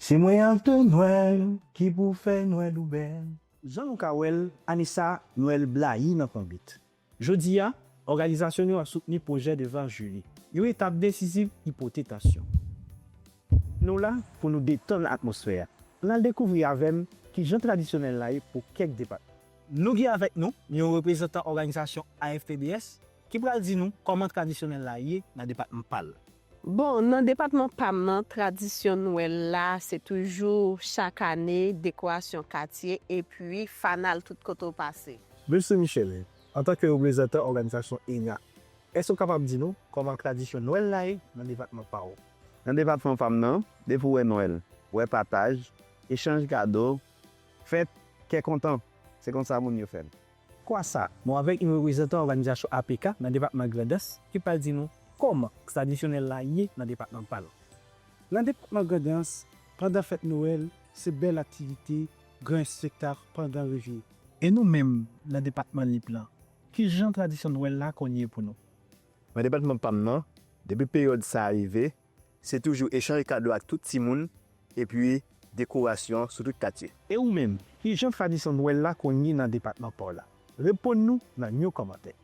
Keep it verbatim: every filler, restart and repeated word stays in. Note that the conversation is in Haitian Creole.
Se mwen ak Nwèl ki pou fè Nwèl ou bèl. Jan nou ka wè l, ane sa a, Nwèl blayi nan konbit. Jodi a, òganizasyon nou ap soutni pwojè de Van Julie, yon etap desiziv ipotetasyon. Nou la pou nou detann atmosfè a. Ann al dekouvri avè m kijan tradisyonèl la ye pou kèk depatman. Nou gen avèk nou yon reprezantan òganizasyon A F P B S ki pral di nou kòman tradisyonèl la ye nan depatman pa l. Bon, nan depatman pa m nan, tradisyon Nwèl la, se toujou chak ane, dekorasyon katye, epi fanal tout kote w pase. Mesye Michel, antanke reprezantan òganizasyon ENA, èske w kapab di nou kòman tradisyon Nwèl la ye nan depatman pa w? Nan depatman pa m nan, depi w wè Nwèl, w wè pataj, echanj kado, fèt, kè kontan. Se konsa moun yo fè l. Kwasa, nou avèk yon reprezantan òganizasyon A P K nan depatman Grandans ki pral di nou kòman tradisyonèl la ye nan depatman pa l. Nan depatman Grandans, pandan fèt Nwèl, se bèl aktivite, gran espektak pandan revye. E nou menm, nan depatman Nip lan, kijan tradisyon Nwèl la konn ye pou nou? Nan depatman pa m nan, depi peryòd sa a rive, se toujou echanj kado ak tout timoun, epi dekorasyon sou tout katye. E ou menm, kijan tradisyon Nwèl la konn ye nan depatman pa w la? Reponn nou nan yon kòmantè.